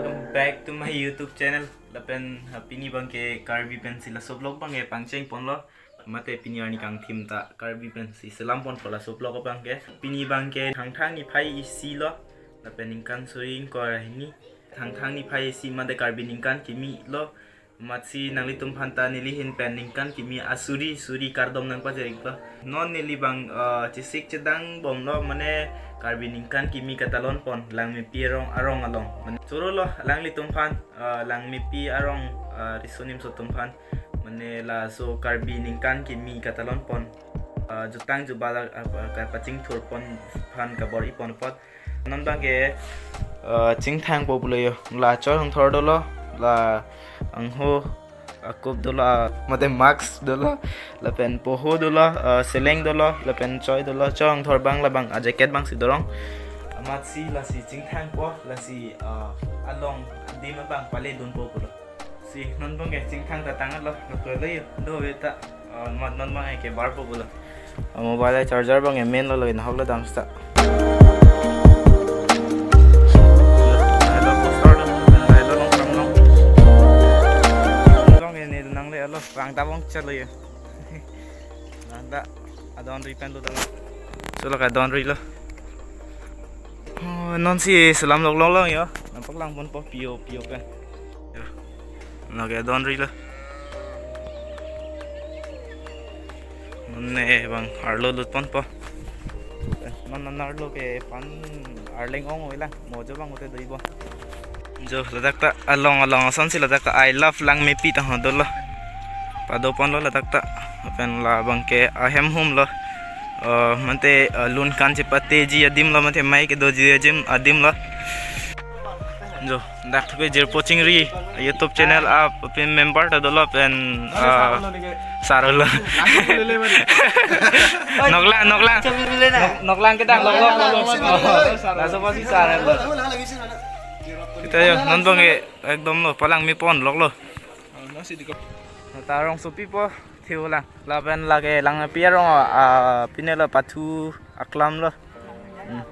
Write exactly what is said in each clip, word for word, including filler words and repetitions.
Welcome back to my YouTube channel. Lapen, ah, pini abangke Karbi pensi laso vlog abangke pangcheng ponlo. Mate pini arni kangthim ta Karbi pensi selam ponpo laso vlog abangke. Pini abangke Thangthang niphai isi lo. Lapen ningkan suri ingkoi ra hini. Thangthang niphai isi mate Karbi ningkan kimi lo. Amatsi nanglitum aphan ta neli ahin pen ningkan kimi asuri suri kardom nangpajir-iklo. Non neli abang, eh, chesik chedang bomlo, mane Karbi ningkan kimi katalon pon Langmepi arong, arong along. Mane chorolo alanglitum aphan, eh, Langmepi arong, eh, riso nimso atum aphan. Mane laso Karbi ningkan kimi katalon pon, eh, jutang jubal, eh, kapachingthur pon aphan kabor-i pon apot. Non abangke, eh, chingthangpo pulo yo. La chor hongthor dolo, la angho akup dolo, ah, mate mask dolo, lapen poho dolo, eh, seleng dolo, lapen choi dolo, chor hongthor abang labang, ah, jacket abangsi dorong. Amatsi lasi chingthangpo, lasi, eh, along adim abang pale dunpo pulo. Si non abangke chingthang ta tanglo, noklo yo, do beta. Ah, mat non abangke barpo pulo. Ah, mobile charger abangke main lo, lagi nahok lo dam sta. Hello, poster lo. Hello, long, long, long. Abangke ne nangle alo, rang ta abang chalo yo. Rang ta adon ri pen lo dam. Solo ka adon ri lo. Oh, nonsi selam lok lok lo yo. Nampak lang ponpo pio pio pen. Yo. Lake adon ri lo. Nonne abang arlo lut ponpo. Non non arlo ke pan arleng ong oilang. Mojo abang ute doi bo. Jo ladak ta along along asonsi ladak ta I love Langmepi ta ho dolo. Pado ponlo ladak ta. Lapen la abangke ahem hum lo. Eh, mate, eh, lun kan chepateji adim lo, mate mai kedoji adim, adim lo. Jo, dak thuke jirpo chingri, YouTube channel a, pen member ta dolo pen, ah, sar lo. Noklang, noklang. Nok-, noklang kedang lok lok lok. Laso pasi sar lo. Kita yo, non abangke ekdom lo, palangme pon lok lo. Ta rongsopi po, thiu lang. Lapen lake Langmepi arong, ah, pine lo pathu aklam lo. Hmm.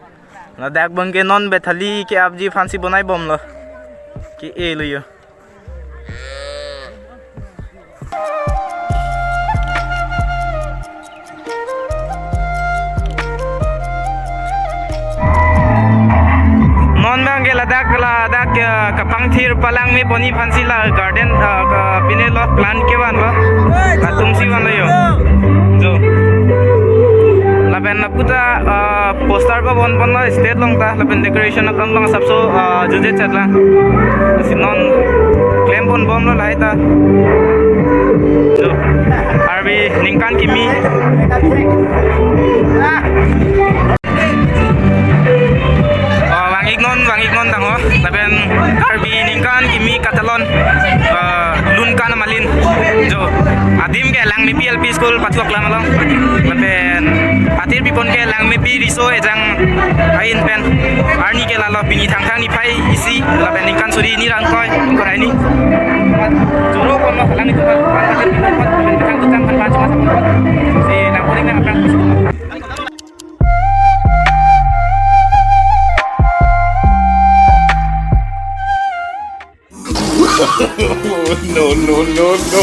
Ladak abangke non bethali ke-apji aphansi bonai bomlo. Ke-e lo yo. Non abangke ladak, ladak, eh, kapangthir palangme ponji aphansi la garden, eh, ka pine lo plant kevan lo. Latumsi van lo yo. Jo. Lapen lapu ta, eh, poster pabon pon lo stage along ta, lapen decoration akam abang asapso, eh, jujet chat lang. Si non klem pon bomlo lahai ta. Jo. Karbi ningkan kimi. Ah, vang-ik non, vang-ik non tangho. Lapen Karbi ningkan kimi katalon, ah, lun kan amalin. Jo, adim ke Langmepi L P School pathu aklam along. Lapen patir pipon ke Langmepi riso ejang ahin pen. Arni ke lalo pini Thangthang niphai isi, lapen ningkan suri hini ra ingkoi, ingkoi ra hini. Choro ponlo, alanglitum aphan, patir pipon aphan, lapen bethang tuchang aphan, pachuma aphan. Si nang poring nang aphan. No, no, no, no.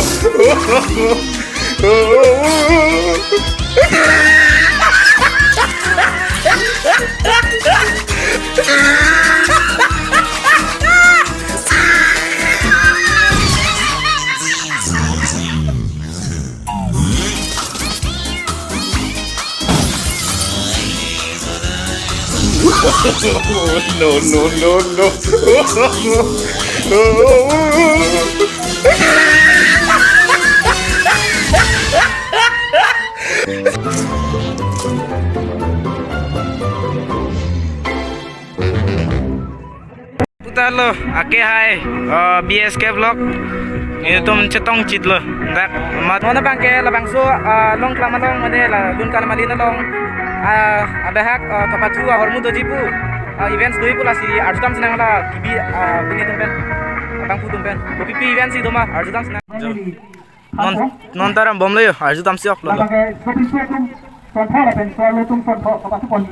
No, no, no, no. Puta lo, ake hai, eh, B S K vlog. Itum chetong chit lo. Dak mat. Mona abangke labangso, eh, Longklam along mane la lun kan amalin along. Ah, abahak, eh, kapathu ahormu doji pu. Ah, events doji pu lasi arjudam sinang la kibi, ah, pini atum pen. Abangphu atum pen. Kopipi events si doma arjudam sinang. Jo. Non, non ta ram bomlo yo, arjudamsi ok lo. Labangke, seperti itu, contoh lapen, selalu tum contoh, kapathu pon.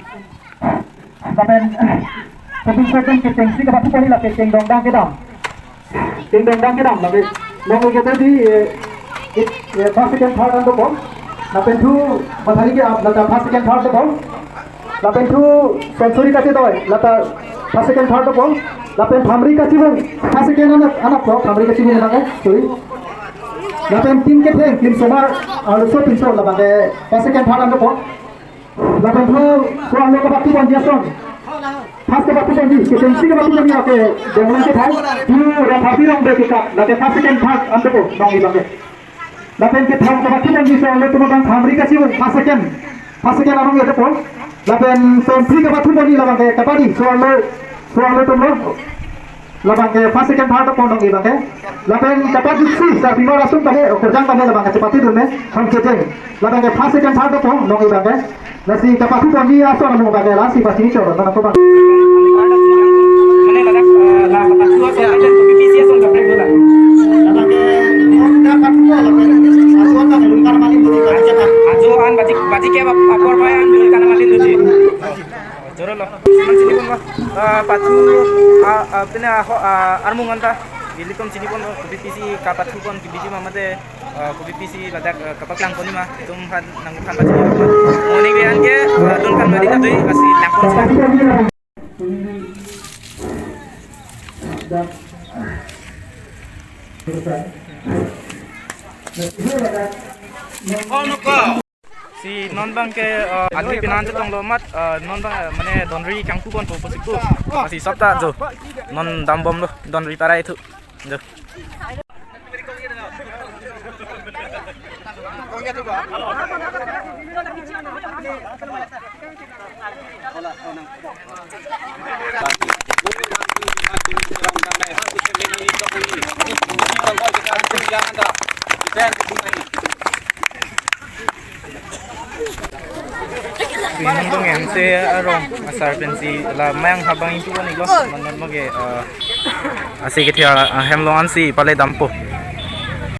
Lapen, Kepingso pen kechengsi kapathu pon lake kengdongdang kedam. Kengdongdang kedam lake. Nong ikete di, eh, eh, eh, first, second, third an dopo. Lapen thu bathari ke ap lata first, second, third dopo. Lapen thu Sonsuri Kachedoi lata first, second, third dopo. Lapen Phamri Kachibung first, second anat, anat po Phamri Kachibung lake. Sorry. Lapen Tim Ketheng, Tim Somar, arloso pinso labang ke first, second, third an dopo. Lapen thu, so-arlo kapathu ponji ason. First kapathu ponji, kechengsi kapathu ponji lake Bonglang Kethai, thu Rathapi Rongbe kekap, lake first, second, third an dopo, nong ibang ke. Lapen kethom kapathu ponji so-arlo atum abang Phamri Kachibung, first, second, first, second arong ya dopo. Lapen Pempri kapathu ponji labang ke kabaddi, so-arlo, so-arlo atum lo. Labang ke first, second, third dopo nong ibang ke. Lapen kapathu si sarpimar atum tame, okorjang tame labang ke chepathu dun me, ham kejeng. Labang ke first, second, third dopo nong ibang ke. Lasi kapathu ponji ason nong ibang ke lasi pasi choro nang ko bang. Mane ladak, eh, la kapathu ason aja, P P C ason kaprek dula. Labang ke, oh, kapathu labang ke. Ason bang lungkar maling dun ka cepat. Ajo an bajik, bajik ke ap-, apor pai an lungkar maling dun. Joro lo. Siman chini pon lo. Ah, pathu, ah, ah, pine aho, ah, armung anta. Ilitum chini pon lo. Kopi pisi kapathu pon kebiji ma mate, ah, kopi pisi ladak, ah, kapaklang pon ma. Itum han nang han pachini pon ma. Mone be an ke, ah, dun kan mari na dui, lasi lang pon sa. Si non bang ke, eh, adli pinan chetong lo mat, eh, non bang, eh, mane donri kangpu pon po pusik tu. Masih sop ta jo. Non dambom lo, donri tarai thu. Jo. Pinong dong M C arong asar pensi la mayang habang itu kan ilo, manot mage, eh, asi kethi ahem lo ansi pale dampo.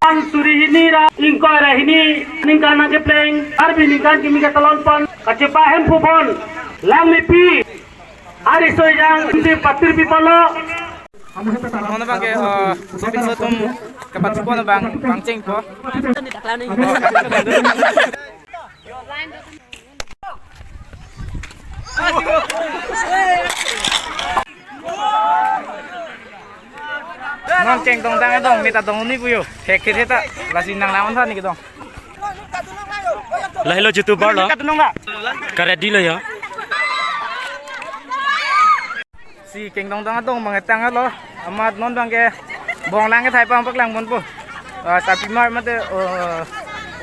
An suri hini ra ingkoi ra hini ningkan nangkepleng, arbi ningkan kimi katalon pon, kachepa hemphu pon, langmepi, ari soi jang, indi patir pipalo. Mona bang ke, eh, sopin sotum kapathu pon bang, bang cheng po. Non kengdongdang adong, meta dong ni puyo. Hek hek hek ta, lasi nang lawan sa ni kedong. Lahelo YouTuber lo. Ka ready lo ya. Si kengdongdang adong mangetang lo. Amat non bang ke Bonglang Kethai pang paklang pon po. Ah, tapi mar mate, eh,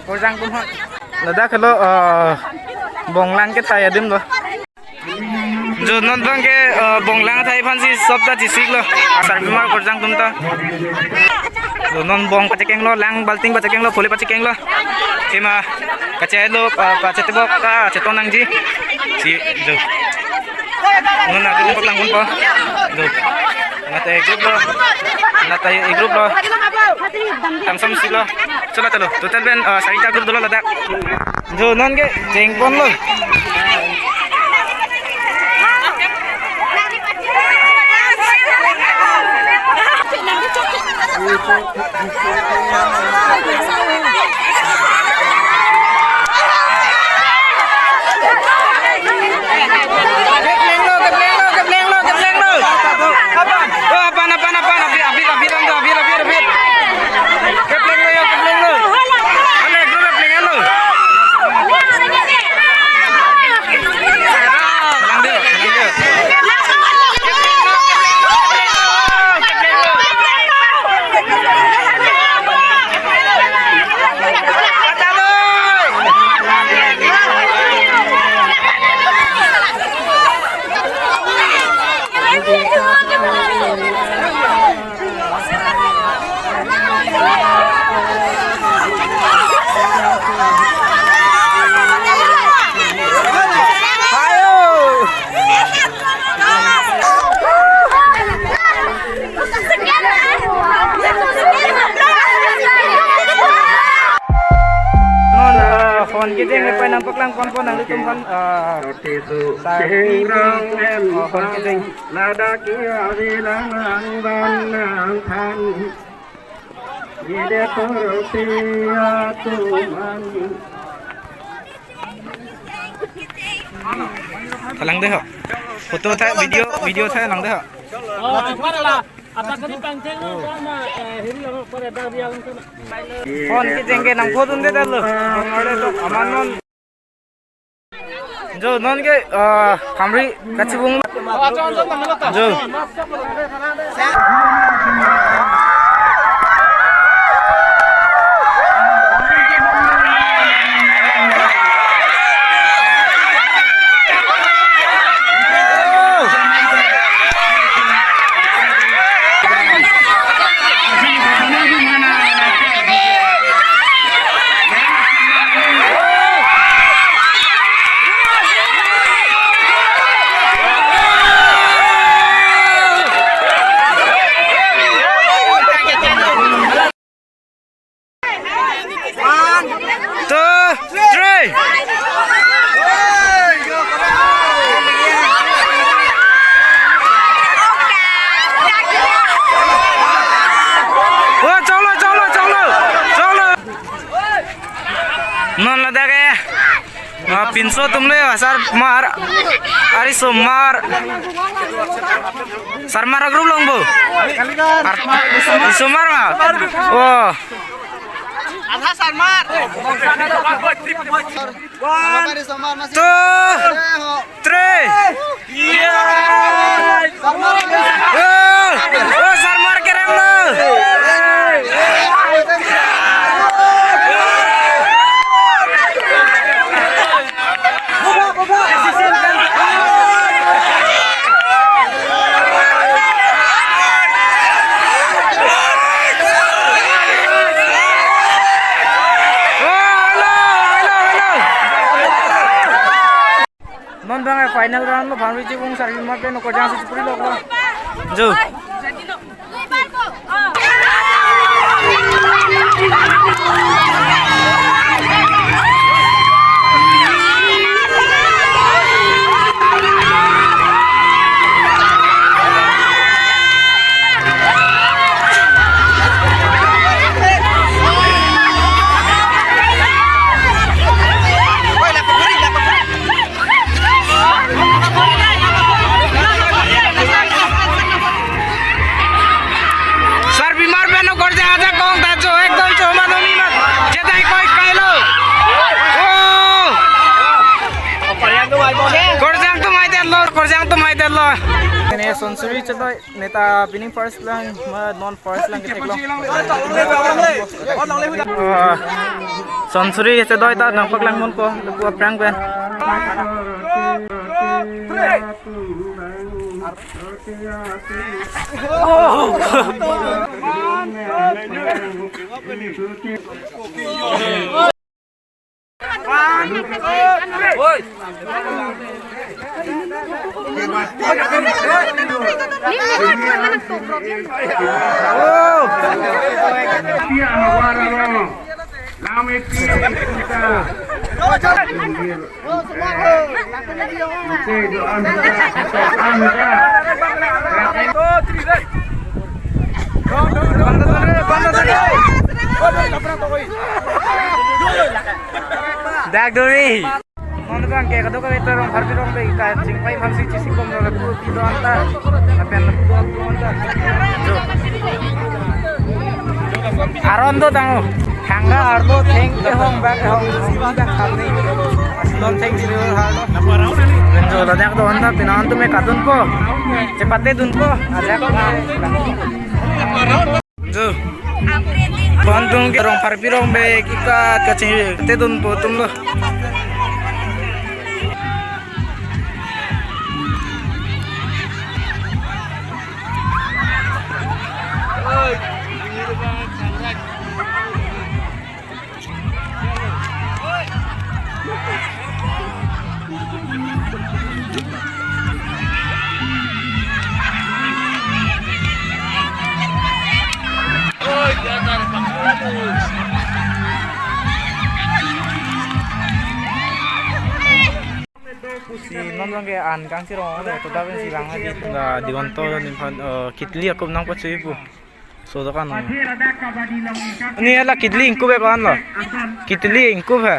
korjang pon ha. Ladak helo, eh, Bonglang Kethai adim lo. Jo non bang ke, eh, Bonglang Kethai aphan si sop ta chisik lo. Asarpimar korjang atum ta. Jo non bong pachekeng lo, lang balting pachekeng lo, pholi pachekeng lo. Sima kachai lo, eh, pachetebok ta chetong nangji. Si jo. Non na kini paklang pon po. Jo. Nata A group lo. Nata A group lo. Tangsom si lo. Chola chalo. Total pen, eh, sarita group dolo ladak. Jo non ke cheng pon lo. Kepleng lo, kepleng lo, kepleng lo, kepleng lo. Apan? Oh, apan, apan, apan, apit, apit, apit, apit, apit, apit. Kepleng lo, yo, kepleng lo. Ane, group kepleng lo. Kepleng lo, kepleng lo. Kejeng lepai nangpaklang ponpo nanglitum aphan, ah, sarpi, oh, pon kejeng. Ladak ke avelang nang van nang than. Ye dekho rote atuman. Thalang dei ho. Photo tha, video, video thalang dei ho. Oh, apa kali pangcheng lo, sama, eh, hiri lo, pada dak dia lo. Pon kejeng ke nangpho dunde detlo. Pon kejeng to aman non. Jo, non ke, ah, Hamri kachibung. Jo. One, two, three. Oh, cholo, cholo, cholo, cholo. Non ladak ke. Ah, pinso atum le, ah, Sarmar. Ari Somar. Sarmar group longpo. Ar-, Somar ma. Oh. Adha Sarmar. One, two, three. Oh, oh, Sarmar kerem lo. Non bang final round lo, Bhamri Chibung Sarpi Mar pen Korjang si chipuri lok lo. Jo. Sarpi Mar pen Korjang ajakong ta cho, ekdom cho manomi mat. Jedai koi kailo. Oh. Korjang atum aidetlo, Korjang atum aidetlo. Ene Sonsuri chetoi. Neta pining first lang, ma non first lang ketheklong. Ah, Sonsuri ese doi ta nangpaklang ponpo, lapu aphrang pen. Dak duri. Mon bang ke kadokave ta Rongpharpi Rongbe kachingpai aphansi chesik bomlo lapu kedo anta. Lapen lapu kedo anta. Jo. Aron do tang. Thangka arlo theng kehong bak kehong. Dak kami. Don theng dili arlo. Pen jo ladak do anta pini an atum ke kadunpo. Chepate dunpo. Adak. Jo. Pon atum ke Rongpharpi Rongbe kekat kachingte dunpo atum lo. Si non bang ke an kangchirong lo, to da pensi bang hadi. La Digonto nephan, eh, kitli akup nangpachui pu. So dokan lo. Ni la kitli ingkup he ko-an lo. Kitli ingkup he.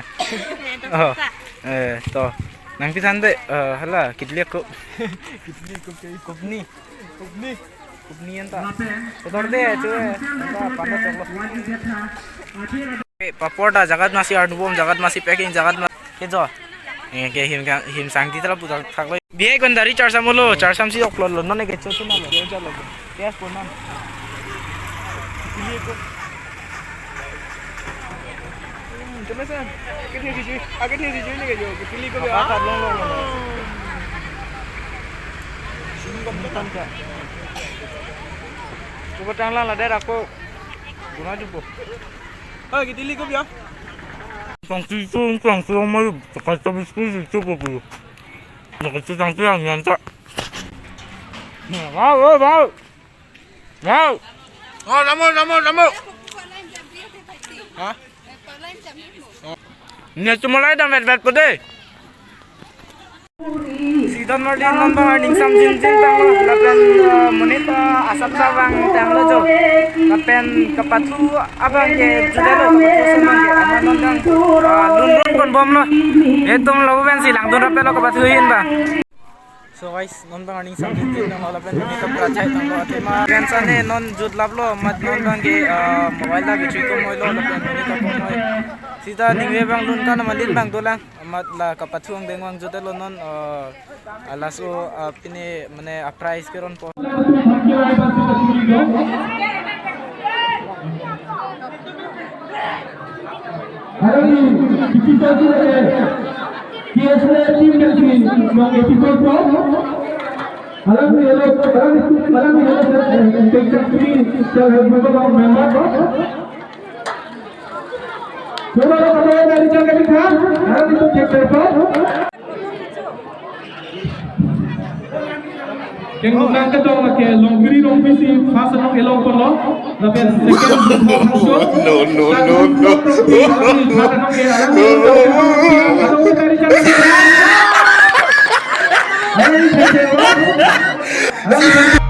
Oh. Eh, to. Nangpithan de, eh, hala kitli akup. Kitli akup ke kupni. Kupni. Kupni anta. Kotor de, chu, anta panda choklo. Eh, papor ta jagat masi arnubom, jagat masi packing, jagat ma-, ke jo. Eh, ke him ka, him sangti tara putar thaklo. Bihek kon dari charsam lo, charsam si oklot lo, non ke cho tu na lo. Ke pon non. Hmm, teman sa, akhirnya di sini, akhirnya di sini ke jo, kitli ko ya. Apa, long, long, long. Sini ko bukan ta. Coba tanglang lah, daerah ko. Guna juga. Oh, kitli ko ya. Sang si chung, sang si mai, kacang biskuit si chupo pu. Nak kacang sang si yang nyantak. Mau, mau, mau. Mau. Oh, lamo, lamo, lamo. Ha? Nya chumolai dam vet vet pode. Si don marli non bang aning samjin jin tanglo lapen, eh, monit, eh, asap sa bang tanglo jo. Lapen kapathu abang ke judelo, kapathu asap bang ke ama non bang, eh, lun run kon bomlo. Etum lo pensi langdun rapetlo kapathu ahin bang. So guys, non bang aning samjin jin tanglo lapen monit ta prachai tanglo athema. Ken sa ne non jut laplo, mat non bang ke, ah, mobile ta battery kom oilo lapen monit ta kom oi. Sita ningve bang lun kan amalin bang dolang. Amat la kapathu angdeng vang jutelo non, ah, laso, ah, pine mane a prize keron po. Aroni, tipis lagi, eh. K S A team dari Long Episode ko. Alam ni hello, alam ni, alam ni hello, eh, take the three, self help group ko member ko. Coba lo kalau dari jaga di kan, alam ni take the four. Keng nang kedong lake Longkiri Rongpi si first anong elong polo. Lapen second Bukhangsho. No, no, no, no. Third anong ke alang.